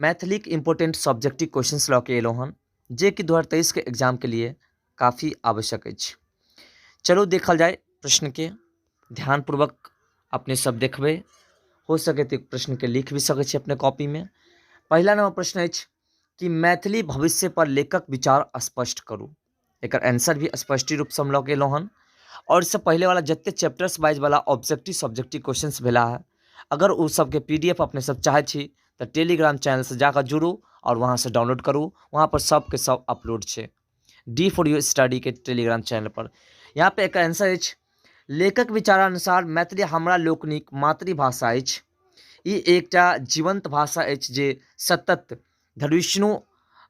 मैथिलीक important subjective questions लऽ के एलहुँ हन जे कि 2023 के एग्जाम के लिए काफी आवश्यक अछि। चलू देखल जाय प्रश्नके, ध्यानपूर्वक अपने सब देखबै, हो सकै तऽ प्रश्नके लिख भी सकै छी अपने कॉपीमे। पहिला नंबर प्रश्न अछि कि मैथिली भविष्य पर लेखक विचार स्पष्ट करू। एकर आंसर भी स्पष्ट रूपसँ हम लऽ के एलहुँ हन। आओर इससँ पहिले वाला जते चैप्टर्स वाइज वाला ऑब्जेक्टिव सब्जेक्टिव क्वेश्चंस भेला है, अगर ओ सबके पी डी एफ अपने सब चाहै छी तऽ टेलीग्राम चैनलसँ जाकऽ जुड़ू आओर वहाँसँ डाउनलोड करू। वहाँपर सबके सब अपलोड छै डी फॉर यू स्टडी के टेलीग्राम चैनल पर। यहाँ पे एकर आंसर अछि, लेखक विचारानुसार मैथिली हमरा लोकनिक मातृभाषा अछि। ई एकटा जीवंत भाषा अछि जे सतत धरिष्णु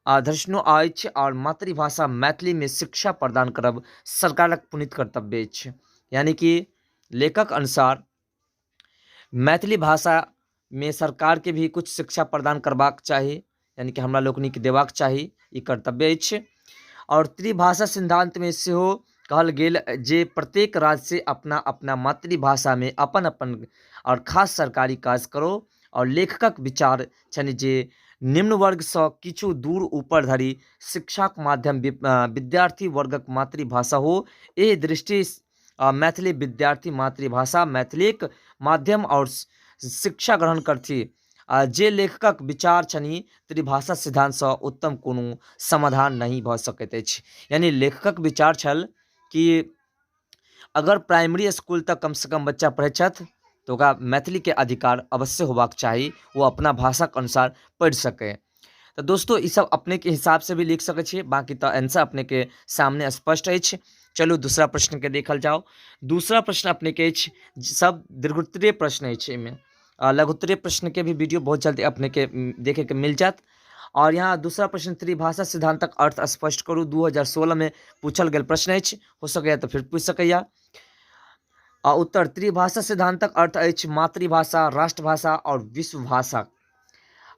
धरिष्णु अछि आओर मातृभाषा मैथिलीमे शिक्षा प्रदान करब सरकारक पुनीत कर्तव्य अछि। यानी कि लेखक अनुसार मैथिली भाषामे सरकारके भी कुछ शिक्षा प्रदान करबाक चाही, यानी कि हमरा लोकनिके देबाक चाही, ई कर्तव्य अछि। आओर त्रिभाषा सिद्धान्तमे सेहो कहल गेल जे प्रत्येक राज्य अपना अपना मातृभाषामे अपन अपन आओर खास सरकारी काज करो। आओर लेखकक विचार छनि जे निम्न वर्गसँ किछु दूर ऊपर धरि शिक्षाक माध्यम विद्यार्थी वर्गक मातृभाषा हो। एहि दृष्टि मैथिली विद्यार्थी मातृभाषा मैथिलीक माध्यम आओर शिक्षा ग्रहण करथि। आ जे लेखकक विचार छनि त्रिभाषा सिद्धान्तसँ उत्तम कोनो समाधान नहि भऽ सकैत अछि। यानी लेखकक विचार छल कि अगर प्राइमरी स्कूल तक कमसँ कम बच्चा पढ़ै छथि तऽ ओकरा मैथिलीके अधिकार अवश्य होबाक चाही, ओ अपना भाषाके अनुसार पढ़ि सकै। तऽ दोस्तो ई सब अपनेके हिसाबसँ भी लिख सकै छियै, बाँकी तऽ आंसर अपनेके सामने स्पष्ट अछि। चलू दूसरा प्रश्नके देखल जाउ। दूसरा प्रश्न अपनेके अछि, सब दीर्घोत्तरीय प्रश्न अछि। एहिमे लघुत्तरीय प्रश्नके भी वीडियो बहुत जल्दी अपनेके देखैके मिल जायत। और यहाँ दूसरा प्रश्न, त्रिभाषा सिद्धांतक अर्थ स्पष्ट करू। 2016 में पूछल गेल प्रश्न अछि, हो सकैया तऽ फिर पूछि सकैया। आ उत्तर, त्रिभाषा सिद्धांतक अर्थ अछि मातृभाषा, राष्ट्रभाषा और विश्व भाषा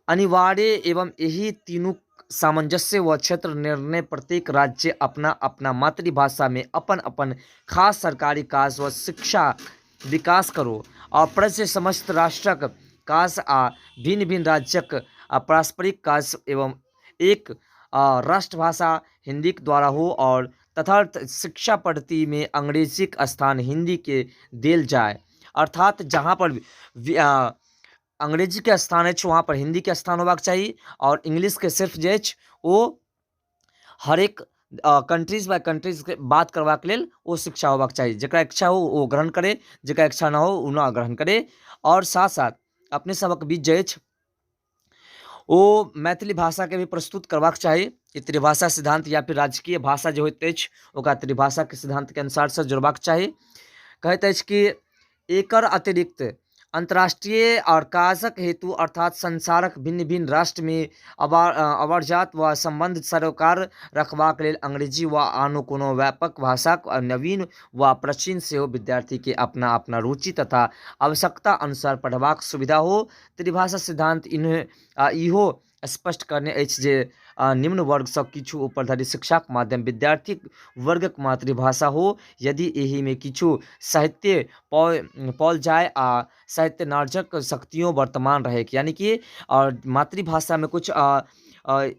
अनिवार्य एवं एहि तीनू सामंजस्य व क्षेत्र निर्णय प्रत्येक राज्य अपना अपना मातृभाषा में अपन अपन खास सरकारी काज व शिक्षा विकास करो और प्रश्न समस्त राष्ट्रक काज आ भिन्न भिन्न राज्यक पारस्परिक काज एवं एक राष्ट्रभाषा हिंदीक द्वारा हो और तथार्थ शिक्षा पद्धति में अंग्रेजीक स्थान हिंदी के देल जाय। अर्थात जहाँ पर अंग्रेजीके स्थान अछि वहाँ पर हिन्दीके स्थान होबाक चाही आओर इंग्लिशके सिर्फ जे अछि ओ हरेक कंट्रीज बाय कंट्रीजके बात करबाक लेल ओ शिक्षा होबाक चाही। जकरा इच्छा हो ओ ग्रहण करे, जकरा इच्छा नहि हो ओ न ग्रहण करे। आओर साथ साथ अपने सबक बीच जे अछि ओ मैथिली भाषाके भी प्रस्तुत करबाक चाही। ई त्रिभाषा सिद्धान्त या फिर राजकीय भाषा जे होइत अछि ओकरा त्रिभाषाके सिद्धान्तके अनुसारसँ जोड़बाक चाही। कहैत अछि कि एकर अतिरिक्त अन्तर्राष्ट्रीय आओर काजक हेतु अर्थात संसारक भिन्न भिन्न राष्ट्रमे अवारजात वा सम्बन्ध सरोकार रखबाक लेल अंग्रेजी वा आनो कोनो व्यापक भाषाक नवीन वा प्राचीन सेहो विद्यार्थीके अपना अपना रुचि तथा आवश्यकता अनुसार पढ़बाक सुविधा हो। त्रिभाषा सिद्धान्त इहो स्पष्ट करने अछि जे निम्न वर्गसँ किछु ऊपर धरि शिक्षाक माध्यम विद्यार्थी वर्गक मातृभाषा हो। यदि एहिमे किछु साहित्य पाओल जाय आ साहित्य नार्जक शक्तियों वर्तमान रहैक, यानी कि आओर मातृभाषामे किछु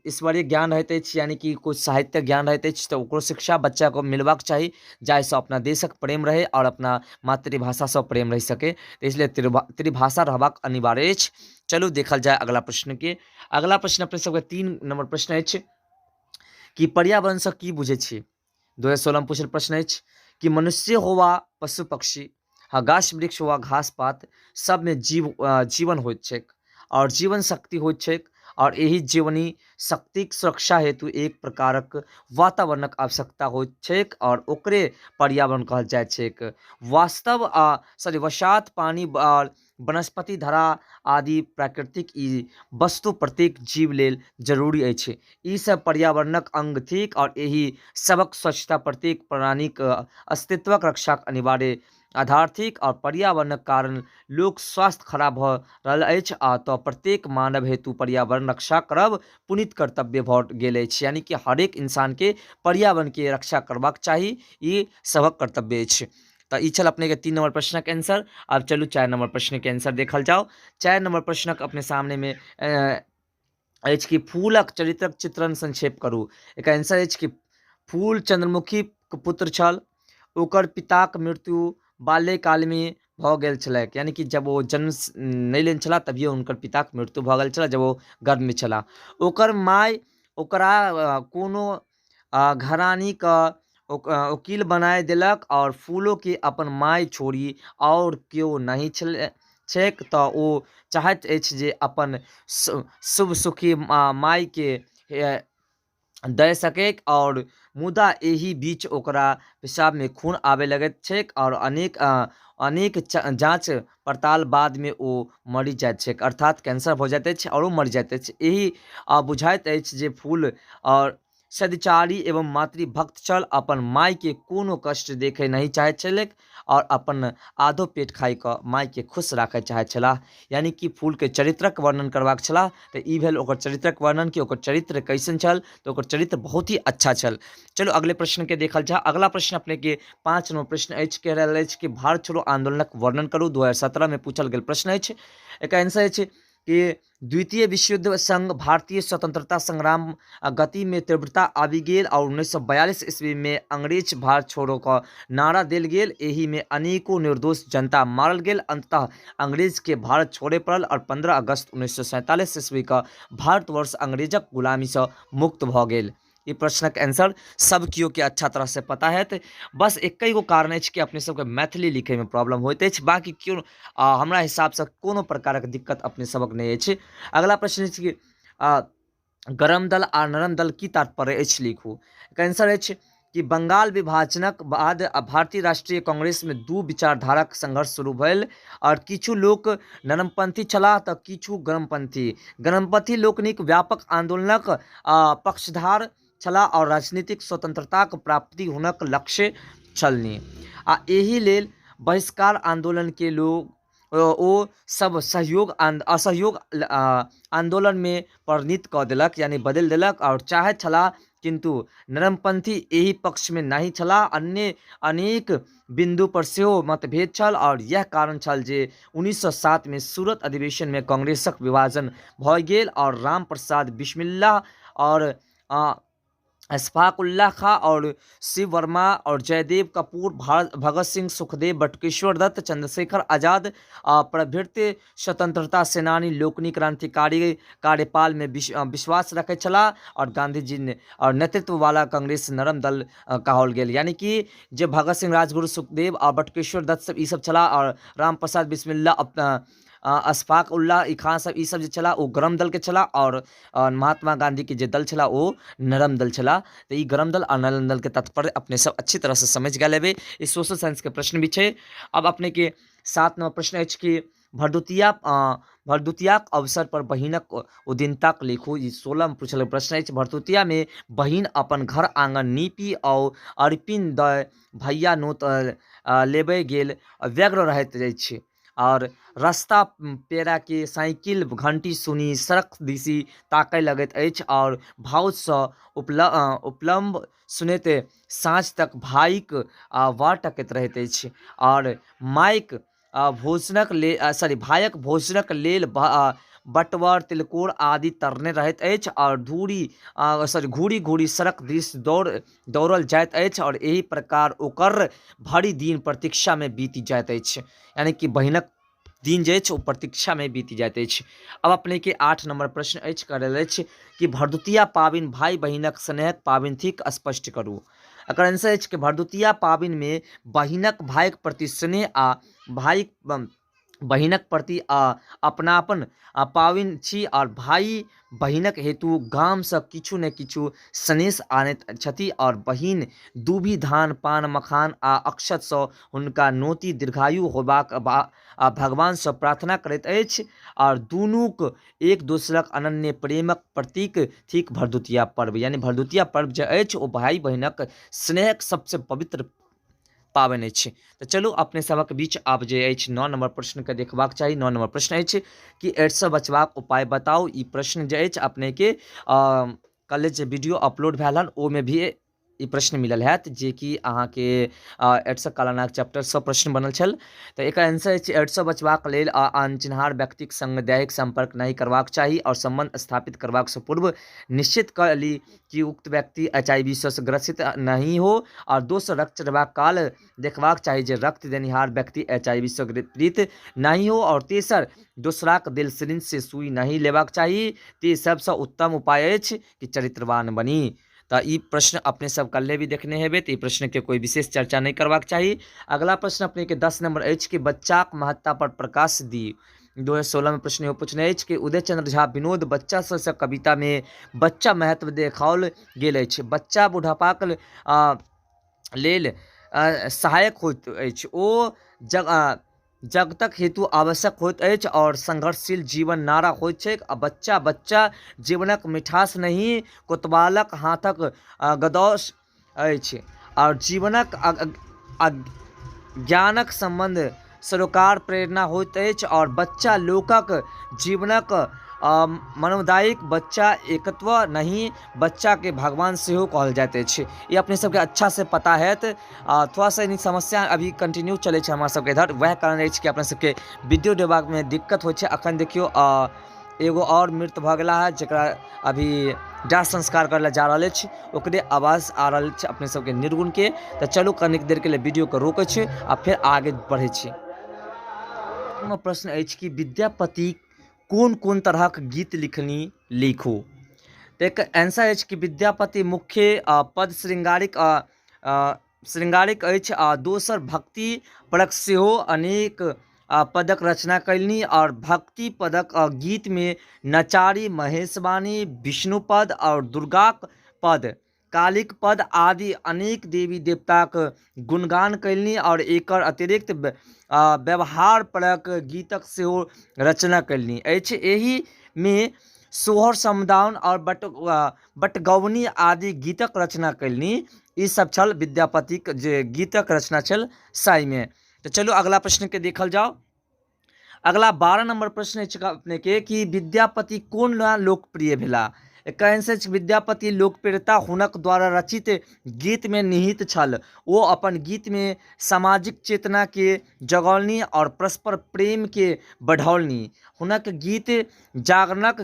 ईश्वरीय ज्ञान रहैत अछि, यानी कि किछु साहित्यक ज्ञान रहैत अछि, तऽ ओकरो शिक्षा बच्चाके मिलबाक चाही जाहिसँ अपना देशक प्रेम रहै आओर अपना मातृभाषासँ प्रेम रहि सकै। इसलिए त्रिभाषा रहबाक अनिवार्य अछि। चलू देखल जाय अगला प्रश्न के। अगला प्रश्न अपने सबके 3 नंबर प्रश्न अछि कि पर्यावरण से की बुझै छी। 2016 में पूछल प्रश्न अछि कि मनुष्य हो वा पशु पक्षी, हाँ, गाछ वृक्ष वा घास पात सबमे जीवन होइत छैक और जीवन शक्ति होइत छैक और एहि जीवनी शक्तिक सुरक्षा हेतु एक प्रकारक वातावरणक आवश्यकता होइत छैक और ओकरे पर्यावरण कहल जाइत छैक। वास्तव आ सॉरी वशात पानी और वनस्पति धरा आदि प्राकृतिक ई वस्तु प्रत्येक जीव लेल जरूरी अछि। ई सब पर्यावरणक अंग थिक और एहि सबक स्वच्छता प्रत्येक प्राणीक अस्तित्वक रक्षाक अनिवार्य आधार थिक और पर्यावरणक कारण लोक स्वास्थ्य खराब भऽ रहल अछि आ तऽ प्रत्येक मानव हेतु पर्यावरण रक्षा करब पुनीत कर्तव्य भऽ गेल अछि। यानी कि हरेक इंसानके पर्यावरणके रक्षा करबाक चाही, ई सभक कर्तव्य अछि। तऽ ई छल अपनेके 3 नंबर प्रश्नक आंसर। आब चलू 4 नंबर प्रश्नके आंसर देखल जाओ। 4 नंबर प्रश्नक अपने सामनेमे अछि कि फूलक चरित्रक चित्रण संक्षेप करू। एकर आंसर अछि कि फूल चंद्रमुखीक पुत्र छल। ओकर पिताक मृत्यु बाल्यकालमे भऽ गेल छलैक, यानी कि जब ओ जन्म नहि लेने छलाह तभिए हुनकर पिताक मृत्यु भऽ गेल छलै जब ओ गर्भमे छलाह। ओकर माय ओकरा कोनो घरानीके ओकील बनाय देलक आओर फूलोके अपन माय छोड़ि आओर केओ नहि छलै छैक, तऽ ओ चाहैत अछि जे अपन शुभ सुखी मायके दए सकैक। आओर मुदा एहि बीच ओकरा पेशाबमे खून आबय लगैत छैक आओर अनेक अनेक जाँच पड़ताल बादमे ओ मरि जाइत छैक, अर्थात कैंसर भऽ जाइत अछि आओर ओ मरि जाइत अछि। एहि बुझाइत अछि जे फूल आओर सदाचारी एवं मातृभक्त छल, अपन मायके कोनो कष्ट देखय नहि चाहैत छलैक आओर अपन आधो पेट खाइ कऽ मायके खुश राखय चाहैत छलाह। यानी कि फूलके चरित्रक वर्णन करबाक छलाह, तऽ ई भेल ओकर चरित्रक वर्णन कि ओकर चरित्र कैसन छल, तऽ ओकर चरित्र बहुत ही अच्छा छल। चलू अगले प्रश्नके देखल जाय। अगला प्रश्न अपनेके 5 नंबर प्रश्न अछि, कहि रहल अछि कि भारत छोड़ो आंदोलनक वर्णन करू। 2017 में पूछल गेल प्रश्न अछि। एकर आंसर अछि कि द्वितीय विश्वयुद्ध संग भारतीय स्वतंत्रता संग्राम गति में तीव्रता आबि गेल और 1942 ईस्वी में अंग्रेज भारत छोड़ो का नारा देल गेल। एहि में अनेकों निर्दोष जनता मारल गेल। अंततः अंग्रेज के भारत छोड़े पड़ल और 15 अगस्त 1947 ईस्वी का भारतवर्ष अंग्रेजक गुलामी से मुक्त भऽ गेल। ई प्रश्नक आंसर सब केओ के अच्छा तरह से पता हैत। बस एक्के गो कारण अछि कि अपने सबके मैथिली लिखैमे प्रॉब्लम होइत अछि, बाकी केओ हमरा हिसाबसँ कोनो प्रकारक दिक्कत अपने सबक नहि अछि। अगला प्रश्न अछि कि गरम दल आ नरम दल की तात्पर्य अछि, लिखू। एकर आंसर अछि कि बंगाल विभाजनक बाद भारतीय राष्ट्रीय कांग्रेसमे दू विचारधाराक संघर्ष शुरू भेल और किछु लोक नरमपंथी छलाह तऽ किछु गरमपंथी। गरमपंथी लोकनिक व्यापक आंदोलनक पक्षधार छलाह और राजनीतिक स्वतंत्रताक प्राप्ति हुनक लक्ष्य छलनि आ एहि लेल बहिष्कार आंदोलन के लोग ओ सब सहयोग असहयोग आंदोलनमे परिणित कऽ देलक, यानी बदलि देलक आओर चाहैत छलाह, किन्तु नरमपंथी एहि पक्षमे नहि छलाह। अन्य अनेक बिन्दु पर सेहो मतभेद छल आओर इएह कारण छल जे 1907 मे सूरत अधिवेशनमे कांग्रेसक विभाजन भऽ गेल आओर राम प्रसाद बिस्मिल्लाह आओर अशफाक उल्लाह खां और शिव वर्मा और जयदेव कपूर, भगत सिंह, सुखदेव, बटुकेश्वर दत्त, चंद्रशेखर आजाद प्रभृति स्वतंत्रता सेनानी लोकनि क्रांतिकारी कार्यपाल में विश्वास रखै छलाह और गांधीजी और नेतृत्व वाला कांग्रेस नरम दल कहल गेल। यानी कि जे भगत सिंह, राजगुरु, सुखदेव और बटुकेश्वर दत्त सब ई सब छलाह और राम प्रसाद बिस्मिल्लाह, अशफाक उल्लाह ई खान सब ई सब जे छलाह ओ गरम दलके छलाह और महात्मा गांधीके जे दल छलाह ओ नरम दल छलाह। तऽ ई गरम दल आ नरम दलके तात्पर्य अपने सब अच्छी तरहसँ समझि गेल हेबै। ई सोशल साइंसके प्रश्न भी छै। अब अपनेके 7 नंबर प्रश्न अछि कि भरदुतियाक अवसर पर बहिनक उदिनताक लिखू। ई 16 में पूछल प्रश्न अछि। भरदुतिया में बहिन अपन घर आंगन नीपी और अरिपिन दय भैया नोत लेबे गेल व्यग्र रहैत अछि और रास्ता पेड़ा के साइकिल घंटी सुनी सड़क दिशि ताकय लगैत अछि और भाउजसँ उपलम्ब सुनैत साँझ तक भाइक बाट तकैत रहैत अछि और माइक भोजनक लेल सॉरी भायक भोजनक लेल बटवर तिलकोर आदि तरने रहैत अछि और धूरी सॉरी घूरी घूरी सड़क दिस दौड़ल जाइत अछि और एहि प्रकार ओकर भरि दिन प्रतीक्षामे बीति जाइत अछि। यानी कि बहिनक दिन जे अछि ओ प्रतीक्षामे बीति जाइत अछि। अब अपनेके 8 नंबर प्रश्न अछि, करल अछि कि भरदुतिया पाबनि भाई बहिनक स्नेहक पाबनि थिक, स्पष्ट करू। एकर आंसर अछि कि भरदुतिया पाबनिमे बहिनक भाइक प्रति स्नेह आ भाइक बहिनक प्रति अपनापन पाबनि छी और भाई बहिनक हेतु गामसँ किछु ने किछु सनेस आनैत छथि और बहिन दूभी धान पान मखान आ अक्षतसँ हुनका नोति दीर्घायु होबाक आ भगवानसँ प्रार्थना करैत अछि और दुनूक एक दोसरक अनन्य प्रेमक प्रतीक थिक भरदुतिया पर्व। यानी भरदुतिया पर्व जे अछि ओ भाई बहिनक स्नेहक सबसँ पवित्र पाबनि अछि। तऽ चलू अपने सबक बीच आब जे अछि 9 नंबर प्रश्नके देखबाक चाही। 9 नंबर प्रश्न अछि कि एड्ससँ बचबाक उपाय बताउ। ई प्रश्न जे अछि अपनेके कल जे वीडियो अपलोड भेल हन ओहिमे भी ई प्रश्न मिलल हैत जेकि अहाँके एड्सक कालानाग चैप्टरसँ प्रश्न बनल छल। तऽ एकर आंसर अछि एड्ससँ बचबाक लेल अनचिन्हार व्यक्तिक सङ्ग दैहिक सम्पर्क नहि करबाक चाही आओर सम्बन्ध स्थापित करबाकसँ पूर्व निश्चित कऽ ली कि उक्त व्यक्ति एच I V सँ ग्रसित नहि हो आओर दोसर रक्त चढ़बाक काल देखबाक चाही जे रक्त देनिहार व्यक्ति एच I V सँ पीड़ित नहि हो आओर तेसर दोसराक देल सिरिंज से सुई नहि लेबाक चाही। तऽ ई सबसँ उत्तम उपाय अछि कि चरित्रवान बनी। तऽ ई प्रश्न अपने सब कल्हे भी देखने हेबै, तऽ ई प्रश्नके कोइ विशेष चर्चा नहि करबाक चाही। अगला प्रश्न अपनेके 10 नंबर अछि कि बच्चाक महत्ता पर प्रकाश दी। 2016 में प्रश्न इहो पूछने अछि कि उदय चंद्र झा विनोद बच्चा शीर्षक कवितामे बच्चा महत्व देखाओल गेल अछि। बच्चा बुढ़ापाक लेल सहायक होइत अछि, ओ जगतक हेतु आवश्यक होइत अछि आओर संघर्षशील जीवन नारा होइत छैक आ बच्चा बच्चा जीवनक मिठास नहि कोतवालक हाथक गदौस अछि आओर जीवनक ज्ञानक सम्बन्ध सरोकार प्रेरणा होइत अछि आओर बच्चा लोकक जीवनक मनोदायिक बच्चा एकत्व नहि बच्चाके भगवान सेहो कहल जाइत अछि। ई अपने सबके अच्छासँ पता हैत। आ थोड़ा सा यानी समस्या अभी कंटिन्यू चलै छै हमरा सबके इधर, वएह कारण अछि कि अपना सबके विद्युत विभागमे दिक्कत होइ छै। अखन देखियौ एगो आओर मृत भऽ गेला है जकरा अभी दाह संस्कार करै लए जा रहल अछि, ओकरे आवाज आ रहल छै अपने सबके निर्गुणके। तऽ चलू कनिक देरके लिए वीडियोके रोकै छी आ फेर आगे बढ़ै छी। प्रश्न अछि कि विद्यापति कोन कोन तरहक गीत लिखनी, लिखू। तऽ एकर आंसर अछि कि विद्यापति मुख्य पद श्रृंगारिक श्रृंगारिक अछि आ दोसर भक्ति परक सेहो अनेक पदक रचना कयलनि आओर भक्ति पदक गीतमे नचारी, महेशवाणी, विष्णुपद आओर दुर्गाक पद, कालीक पद आदि अनेक देवी देवताक गुणगान कयलनि आओर एकर अतिरिक्त व्यवहार परक गीतक सेहो रचना कयलनि अछि। एहिमे सोहर, समदाउन आओर बटगवनी आदि गीतक रचना कयलनि। ई सब छल विद्यापतिक जे गीतक रचना छल साइमे। तऽ चलू अगला प्रश्नके देखल जाउ। अगला 12 नंबर प्रश्न अछि अपने के कि विद्यापति कोन लोकप्रिय भेला। एकर आंसर अछि विद्यापति लोकप्रियता हुनक द्वारा रचित गीत में निहित छल। ओ अपन गीत में सामाजिक चेतना के जगौलनि और परस्पर प्रेम के बढ़ौलनि। हुनक गीत जागरणक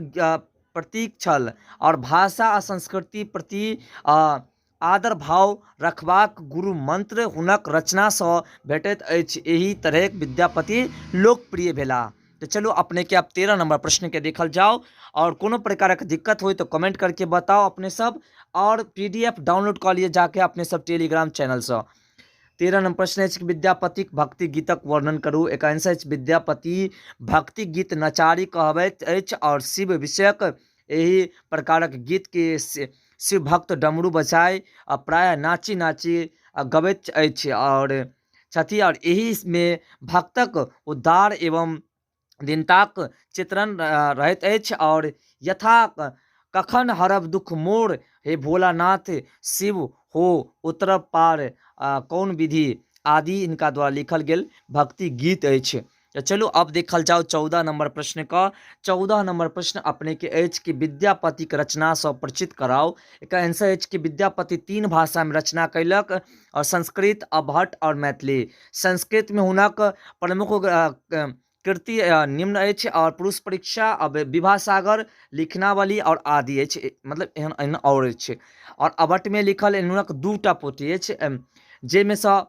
प्रतीक छल और भाषा आ संस्कृति प्रति आदर भाव रखबाक गुरु मंत्र हुनक रचनासँ भेटैत अछि। एहि तरहेक विद्यापति लोकप्रिय भेलाह। तऽ चलू अपने के आब 13 नंबर प्रश्न के देखल जाओ और कोनो प्रकारक दिक्कत हो तो कमेंट करके बताओ अपने सब और पीडीएफ डाउनलोड कऽ लिए जाके अपने सब टेलीग्राम चैनलसँ। 13 नंबर प्रश्न अछि कि विद्यापतिक भक्ति गीतक वर्णन करू। एकर आंसर अछि विद्यापति भक्ति गीत नचारी कहबैत अछि और शिव विषयक एहि प्रकारक गीत के शिव भक्त डमरू बजाय आ प्रायः नाची नाची गबैत अछि और छथि और एहिमे भक्तक उद्धार एवं दीनताक चित्रण रहैत अछि और यथा कखन हरब दुख मोर हे भोलानाथ शिव हो उतरब पार कौन विधि आदि हिनका द्वारा लिखल गेल भक्ति गीत अछि। तऽ चलू अब देखल जाउ 14 नंबर प्रश्न का। 14 नंबर प्रश्न अपने के अछि कि विद्यापति के रचना सँ परिचित कराउ। एकर आंसर अछि कि विद्यापति 3 भाषा में रचना कैलक और संस्कृत, अवहट्ठ और मैथिली। संस्कृत में हुनक प्रमुख कृति निम्न अछि और पुरुष परीक्षा, अब विवाह सागर, लिखनावली और आदि अछि, मतलब एहन एहन और अछि। और अवहट्ठ में लिखल हुनक 2 पोथी अछि जाहिमे सँ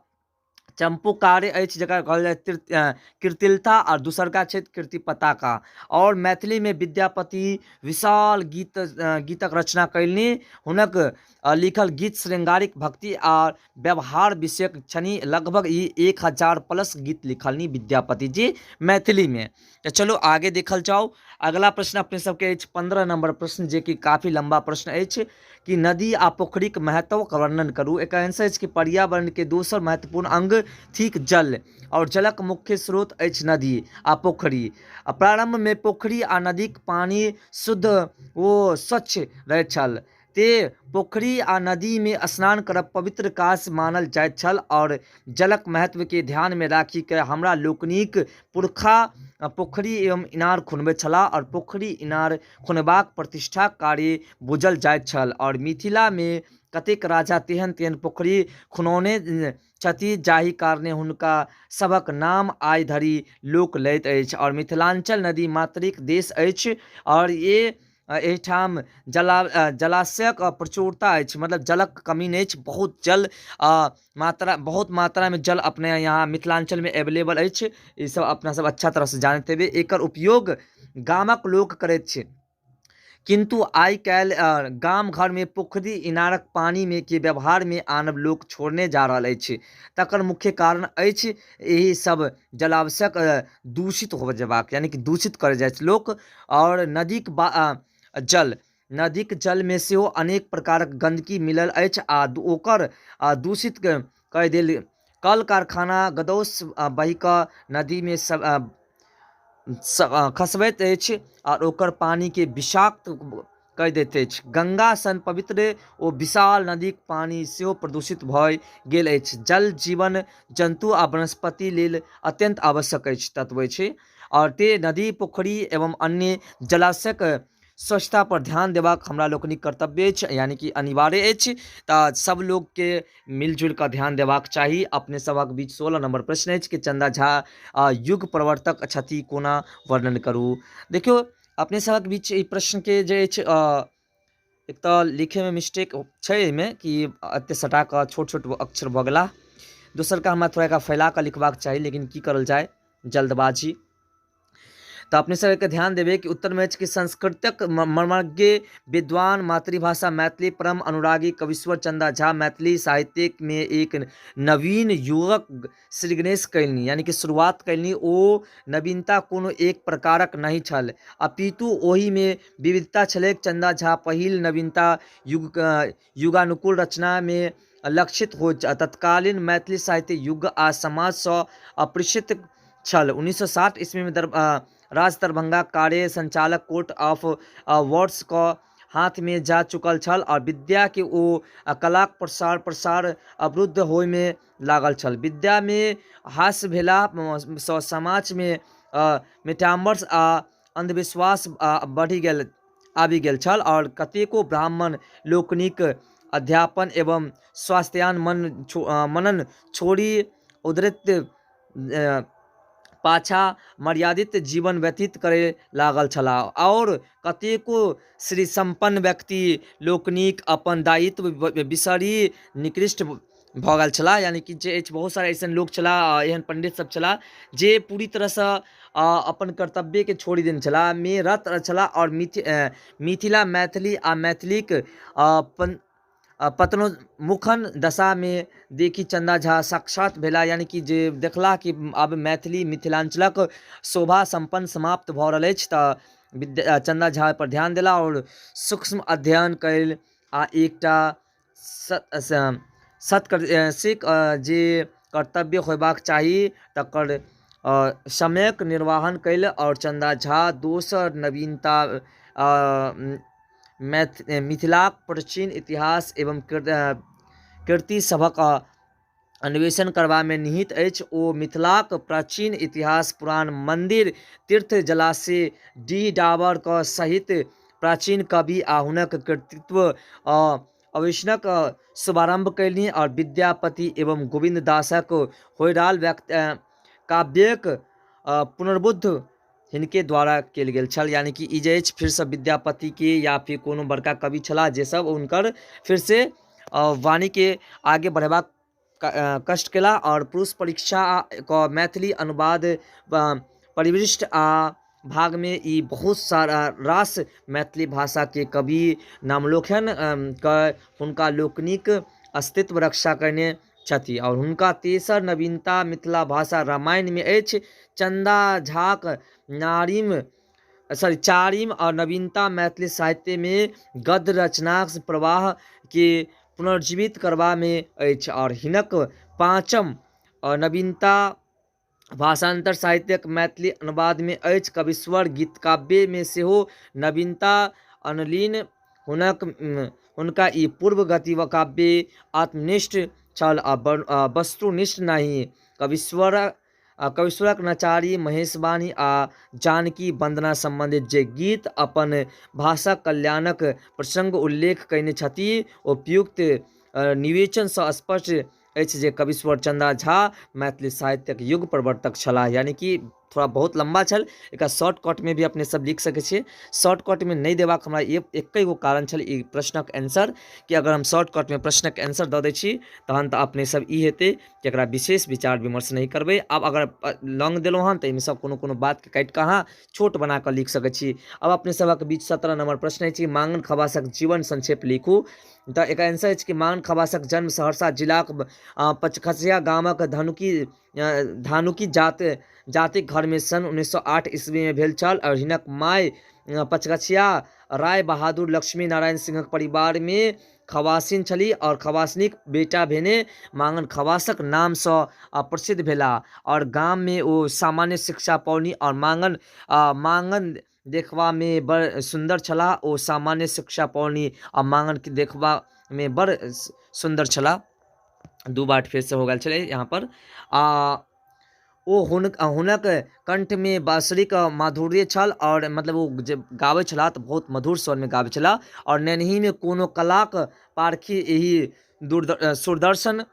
चम्पू कार्य अछि जकरा कहल जाय कीर्तिलता और दोसरका छथि कीर्ति पताका। और मैथिली में विद्यापति विशाल गीतक रचना कयलनि। हुनक लिखल गीत श्रृंगारिक भक्ति आ व्यवहार विषयक छनि। लगभग ई 1000 प्लस गीत लिखलनि विद्यापति जी मैथिली में। तऽ चलू आगे देखल जाउ। अगला प्रश्न अपने सबके अछि 15 नंबर प्रश्न जे कि काफी लंबा प्रश्न अछि कि नदी आ पोखरिक महत्वक वर्णन करू। एकर आंसर अछि कि पर्यावरण के दोसर महत्वपूर्ण अंग थिक जल और जलक मुख्य स्रोत अछि नदी आ पोखरि। आ प्रारंभ में पोखरि आ नदीक पानि शुद्ध ओ स्वच्छ रहैत छल, ते पोखरि आ नदी में स्नान करब पवित्र काज मानल जाइत छल और जलक महत्व के ध्यान में राखि के हमरा लोकनिक पुरखा पोखरि एवं इनार खुनबैत छलाह और पोखरि इनार खुनबाक प्रतिष्ठा कार्य बुझल जाइत छल। और मिथिला में कतेक राजा तेहन तेहन पोखरि खुनौने छथि जाहि कारणे हुनका सभक नाम आइ धरि लोक लैत अछि। आओर मिथिलाञ्चल नदी मातृक देश अछि आओर ये एहिठाम जलाशयक प्रचुरता अछि, मतलब जलक कमी नहि अछि, बहुत जल मात्रा, बहुत मात्रामे जल अपने यहाँ मिथिलाञ्चलमे एवेलेबल अछि। ई सब अपना सब अच्छा तरहसँ जानैत हेबै। एकर उपयोग गामक लोक करैत छै, किन्तु आइ काल्हि गाम घरमे पोखरि इनारक पानिमे के व्यवहारमे आनब लोक छोड़ने जा रहल अछि। तकर मुख्य कारण अछि एहि सब जलाशयक दूषित हो जेबाक, यानि कि दूषित करय जाइ छै लोक। आओर नदीक जल, नदीक जलमे सेहो अनेक प्रकारक गन्दगी मिलल अछि आ ओकर दूषित कय देल। कल कारखाना गदौस बहि कऽ नदीमे सब खसबैत अछि आओर ओकर पानिके विषाक्त कऽ दैत अछि। गंगा सन पवित्र ओ विशाल नदीक पानि सेहो प्रदूषित भऽ गेल अछि। जल जीवन, जन्तु आ वनस्पति लेल अत्यन्त आवश्यक अछि, तत्व अछि। आओर तेँ नदी, पोखरि एवं अन्य जलाशयक स्वच्छता पर ध्यान देबाक हमरा लोकनिक कर्तव्य अछि, यानि कि अनिवार्य अछि। तऽ सब लोकके मिलजुलि कऽ ध्यान देबाक चाही। अपने सभक बीच 16 नम्बर प्रश्न अछि कि चन्दा झा युग प्रवर्तक छथि, कोना वर्णन करू। देखियौ अपने सभक बीच ई प्रश्नके जे अछि, एक तऽ लिखैमे मिस्टेक छै एहिमे कि एतेक सटा कऽ छोट छोट अक्षर भऽ गेला। दोसरका हमरा थोड़ा एकरा फैला कऽ लिखबाक चाही, लेकिन की करल जाय, जल्दबाजी। तऽ अपने सब एहिके ध्यान देबै कि उत्तरमे अछि कि संस्कृतक मर्मज्ञ विद्वान, मातृभाषा मैथिली परम अनुरागी कवीश्वर चन्दा झा मैथिली साहित्यमे एक नवीन युगक श्री गणेश कयलनि, यानि कि शुरुआत कयलनि। ओ नवीनता कोनो एक प्रकारक नहि छल, अपितु ओहिमे विविधता छलैक। चन्दा झा पहिल नवीनता युग युगानुकूल रचनामे लक्षित होइत तत्कालीन मैथिली साहित्य युग आ समाजसँ अपरिचित छल। 1960 ईस्वीमे राज दरभंगा कार्य संचालक कोर्ट ऑफ वार्ड्स क हाथमे जा चुकल छल आओर विद्याके ओ कलाक प्रसार प्रसार अवरुद्ध होइमे लागल छल। विद्यामे हास्य भेलासँ समाजमे मिटामर्स आ अन्धविश्वास बढ़ि गेल आबि गेल छल आओर कतेको ब्राह्मण लोकनिक अध्यापन एवं स्वास्थ्यान मनन छोड़ि उद्धृत पाछाँ मर्यादित जीवन व्यतीत करय लागल छलाह आओर कतेको श्री सम्पन्न व्यक्ति लोकनिक अपन दायित्व बिसरि निकृष्ट भऽ गेल छलाह। यानि कि जे अछि बहुत सारा अइसन लोक छलाह, एहन पण्डित सब छलाह जे पूरी तरहसँ अपन कर्तव्यके छोड़ि देने छलाह, मे रत छलाह आओर मिथिला, मैथिली आ मैथिलीक अपन पतनोन्मुखन दशामे देखि चन्दा झा साक्षात भेलाह। यानि कि जे देखलाह कि आब मैथिली मिथिलाञ्चलक शोभा सम्पन्न समाप्त भऽ रहल अछि, तऽ विद्या चन्दा झा ओहिपर ध्यान देलाह आओर सूक्ष्म अध्ययन कयल आ एकटा सत्क जे कर्तव्य होयबाक चाही तकर समयक निर्वहन कयल। आओर चन्दा झा दोसर नवीनता मिथिलाक प्राचीन इतिहास एवं कृति सभक अन्वेषण करबामे निहित अछि। ओ मिथिलाक प्राचीन इतिहास, पुरान मन्दिर, तीर्थ, जलाशय, डीह डाबर सहित प्राचीन कवि आ हुनक कृतित्व अन्वेषणक शुभारम्भ कयलनि आओर विद्यापति एवं गोविन्द दासक होइराल काव्यक पुनर्बुद्ध हिनके द्वारा कयल गेल छल। यानि कि ई जे अछि फेरसँ विद्यापतिके या फिर कोनो बड़का कवि छलाह जे सब हुनकर फेरसँ वाणीके आगे बढ़ेबाक कष्ट केलाह। आओर पुरुष परीक्षाके मैथिली अनुवाद परिविष्ट आ भागमे ई बहुत सारा रास मैथिली भाषाके कवि नामलोखन के हुनका लोकनिक अस्तित्व रक्षा कयने छथि। आओर हुनका तेसर नवीनता मिथिला भाषा रामायणमे अछि। चन्दा झाक नारिम सॉरी चारिम आओर नवीनता मैथिली साहित्यमे गद्य रचनाक प्रवाहके पुनर्जीवित करबामे अछि। आओर हिनक पाँचम नवीनता भाषान्तर साहित्यक मैथिली अनुवादमे अछि। कवीश्वर गीत काव्यमे सेहो नवीनता अनलिन। हुनका ई पूर्व गति व काव्य आत्मनिष्ठ छल आ वस्तुनिष्ठ नहि। कवीश्वर कवीश्वरक नचारी, महेशवाणी आ जानकी वन्दना सम्बन्धित जे गीत अपन भाषा कल्याणक प्रसङ्ग उल्लेख कयने छथि, उपयुक्त निवेचनसँ स्पष्ट अछि जे कवीश्वर चन्दा झा मैथिली साहित्यक युग प्रवर्तक छलाह। यानी कि थोड़ा बहुत लम्बा छल, एकरा शॉर्टकटमे भी अपने सब लिख सकै छियै। शॉर्टकटमे नहि देबाक हमरा एक्के गो कारण छल ई प्रश्नक आंसर, कि अगर हम शॉर्टकटमे प्रश्नक आंसर दऽ दै छी तहन तऽ अपने सब ई हेतै कि एकरा विशेष विचार विमर्श नहि करबै। आब अगर लॉन्ग देलहुँ हन तऽ एहिमे सब कोनो कोनो बातके काटि कऽ अहाँ छोट बना कऽ लिख सकै छी। आब अपने सबक बीच 17 नंबर प्रश्न अछि, मांगन खवासक जीवन संक्षेप लिखू। तऽ एकर आंसर अछि कि मांगन खवासक जन्म सहरसा जिलाक पचखसिया गामक धानुकी जातिक घरमे सन् 1908 ईस्वीमे भेल छल आओर हिनक माय पचगछिया राय बहादुर लक्ष्मी नारायण सिंहक परिवारमे खवासिन छली आओर खवासनीक बेटा भेने मांगन खवासक नामसँ प्रसिद्ध भेला आओर गाममे ओ सामान्य शिक्षा पौनी आओर मांगन देखबामे बड़ सुन्दर छलाह। ओ सामान्य शिक्षा पौनी आ मांगन देखबामे बड़ सुन्दर छलाह। दू बाट फेरसँ हो गेल छलै यहाँ पर। आ ओ हुनक कण्ठमे बाँसुरीक माधुर्य छल आओर मतलब ओ जे गाबै छलाह तऽ बहुत मधुर स्वरमे गाबै छलाह आओर नेनहिमे कोनो कलाक पारखी एहि सुदर्शन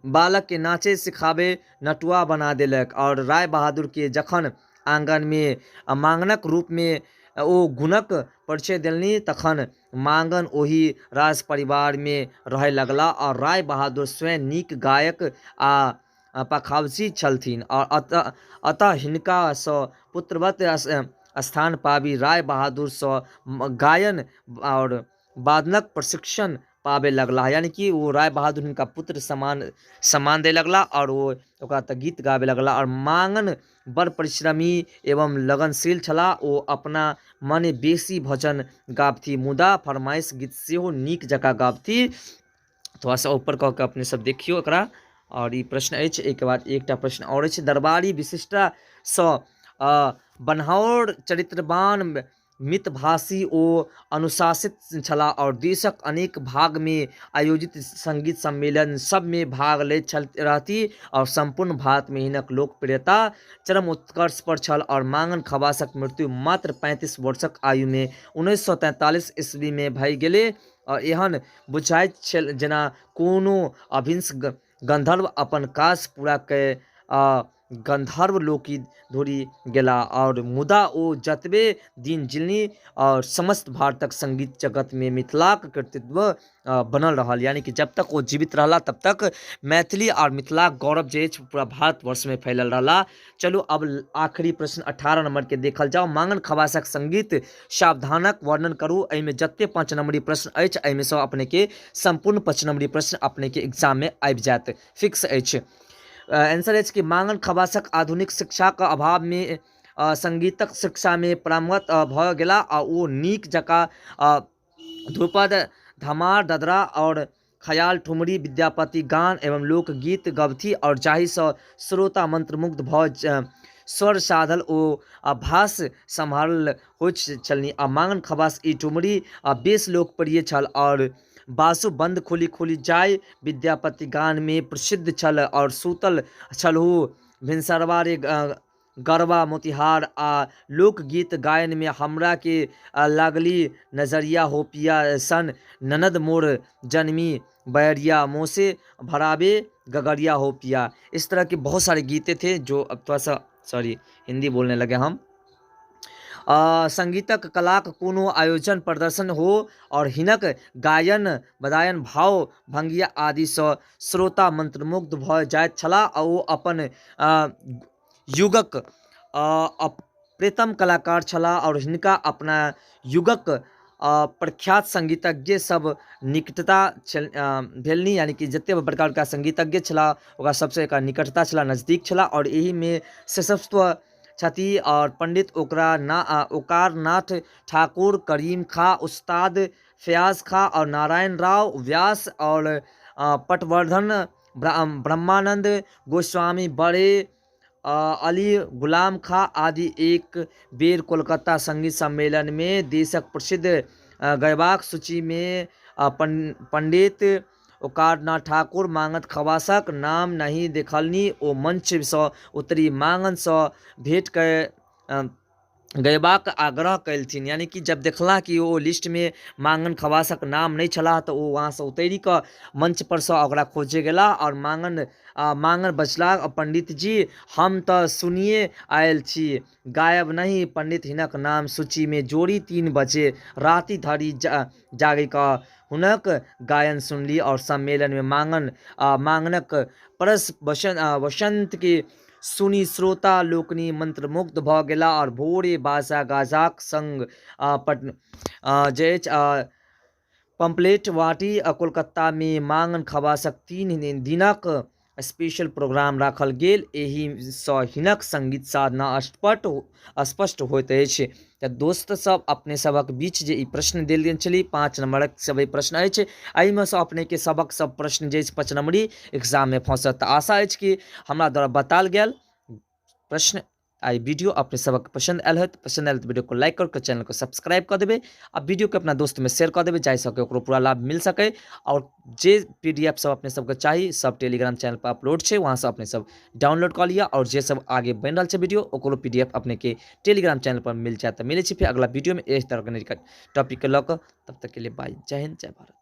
बालकके नाचै सिखाबै नटुआ बना देलक। आओर राय बहादुरके जखन आङ्गनमे माङ्गनक रूपमे ओ गुणक परिचय देलनि तखन माङ्गन ओहि राज परिवारमे रहय लगलाह आओर राय बहादुर स्वयं नीक गायक आ पखावजी छलथिन आओर अतः हिनकासँ पुत्रवत स्थान पाबि राय बहादुरसँ गायन आओर वादनक प्रशिक्षण पाबय लगलाह। यानि कि ओ राय बहादुर हिनका पुत्र समान सम्मान दै लगलाह आओर ओ ओकरा तऽ गीत गाबय लगलाह। आओर माङ्गन बड़ परिश्रमी एवं लगनशील छलाह। ओ अपना मने बेसी भजन गाबथि मुदा फरमाइश गीत सेहो नीक जकाँ गाबथि। थोड़ा सा ऊपर कऽ के अपने सब देखियौ एकरा। आओर ई प्रश्न अछि, एहिके बाद एकटा प्रश्न आओर अछि। दरबारी विशिष्टतासँ बन्हाओर चरित्रवान मितभाषी ओ अनुशासित छलाह आओर देशक अनेक भागमे आयोजित सङ्गीत सम्मेलन सभमे भाग लैत छल रहथि आओर सम्पूर्ण भारतमे हिनक लोकप्रियता चरम उत्कर्ष पर छल। आओर मांगन खवासक मृत्यु मात्र 35 वर्षक आयुमे 1943 ईस्वीमे भए गेलै आओर एहन बुझाइत छल जेना कोनो अभिंश गन्धर्व अपन काज पूरा कए गन्धर्व लोकी धुरी गेला आओर मुदा ओ जतबे दिन जिलनी आओर समस्त भारतक संगीत जगतमे मिथिलाक कर्तृत्व बनल रहल। यानी कि जब तक ओ जीवित रहला तब तक मैथिली आओर मिथिलाक गौरव जे अछि पूरा भारतवर्षमे फैलल रहला। चलू अब आखिरी प्रश्न 18 नंबरके देखल जाउ। मांगन खवासक संगीत सावधानक वर्णन करू। एहिमे जते 5 नंबरी प्रश्न अछि एहिमे सँ अपनेके सम्पूर्ण 5 नंबरी प्रश्न अपनेके एग्जाममे आबि जायत, फिक्स अछि। आंसर अछि कि मांगन खवासक आधुनिक शिक्षाक अभावमे संगीतक शिक्षामे पारंगत भऽ गेला आ ओ नीक जकाँ ध्रुपद, धमार, ददरा आओर खयाल, ठुमरी, विद्यापति गान एवं लोकगीत गबथि आओर जाहिसँ श्रोता मंत्रमुग्ध भऽ स्वर साधल ओ आभास सम्हारल होइत छलनि। आ मांगन खवास ई ठुमरी बेस लोकप्रिय छल आओर बासु बंद खोली खोली जाय विद्यापति गानमे प्रसिद्ध छल आओर सूतल छलहु भिनसरवा रे गरबा मोतिहार आ लोकगीत गायनमे हमरा के लागली नजरिया हो पिया सन ननद मोर जनमी बैरिया मोसे भराबे गगरिया हो पिया। इस तरह के बहुत सारे गीते थे जो अब थोड़ा सा सॉरी हिंदी बोलने लगे हम। संगीतक कलाक कोनो आयोजन प्रदर्शन हो और हिनक गायन बदायन भाव भंगिया आदिसँ श्रोता मंत्रमुग्ध भऽ जाइत छलाह आ ओ अपन युगक अप्रतिम कलाकार छलाह आओर हिनका अपना युगक प्रख्यात संगीतज्ञ सब निकटता छल भेलनि। यानी कि जतेक बड़का बड़का संगीतज्ञ छलाह ओकरा सबसँ एकर निकटता छलाह, नजदीक छलाह। आओर एहिमे सशस्त्र छथि आओर पंडित ओकरा ना ओकारनाथ ठाकुर, करीम खां, उस्ताद फयाज खां और नारायण राव व्यास और पटवर्धन ब्रह्मानंद गोस्वामी, बड़े अली गुलाम खां आदि। एक बेर कोलकाता संगीत सम्मेलन में देशक प्रसिद्ध गयबाक सूची में पंडित ओकारनाथ ठाकुर मांगन खवासक नाम नहि देखलनि। ओ मंचसँ उतरि मांगनसँ भेंट कए गयबाक आग्रह कयलथिन। यानि कि जब देखला कि ओ लिस्टमे मांगन खवासक नाम नहि छलाह, तऽ ओ वहाँसँ उतरि कऽ मंच परसँ ओकरा खोजय गेलाह आओर मांगन मांगन बजलाह, पंडित जी, हम तऽ सुनिये आयल छी, गायब नहि। पंडित हिनक नाम सूचीमे जोड़ि 3 बजे राति धरि जागि कऽ हुनक गायन सुनली आओर सम्मेलनमे मांगनक परस वसंतके सुनि श्रोता लोकनि मंत्रमुग्ध भऽ गेलाह आओर भोरे बाजा गाजाक संग जे अछि पम्पलेट बाँटि कोलकातामे मांगन खवासक 3 दिनक स्पेशल प्रोग्राम राखल गेल। एहिसँ हिनक संगीत साधना स्पष्ट होइत अछि। तऽ दोस्त सब, अपने सभक बीच जे ई प्रश्न देल गेल छलै, 5 नम्बरक सब ई प्रश्न अछि, एहिमे सँ अपनेके सबक सब प्रश्न जे अछि 5 नम्बरी एग्जाममे फँसत। तऽ आशा अछि कि हमरा द्वारा बतायल गेल प्रश्न आ ई वीडियो अपने सबक पसंद आयल होयत। पसंद आयल तऽ वीडियो को लाइक कर के चैनल को सब्सक्राइब कऽ देबै आ वीडियो के अपना दोस्त में शेयर कऽ देबै, जाहिसँ कि ओकरो पूरा लाभ मिल सकै। आओर जे पी डी एफ सब अपने सबके चाही, सब टेलीग्राम चैनल पर अपलोड छै, वहाँसँ अपने सब डाउनलोड कऽ लिअ। आओर जे सब आगे बनि रहल छै वीडियो, ओकरो पी डी एफ अपनेके टेलीग्राम चैनल पर मिल जायत। तऽ मिलै छी फेर अगला वीडियोमे एहि तरहके टॉपिकके लऽ कऽ। तब तक के लिए बाय, जय हिंद, जय भारत।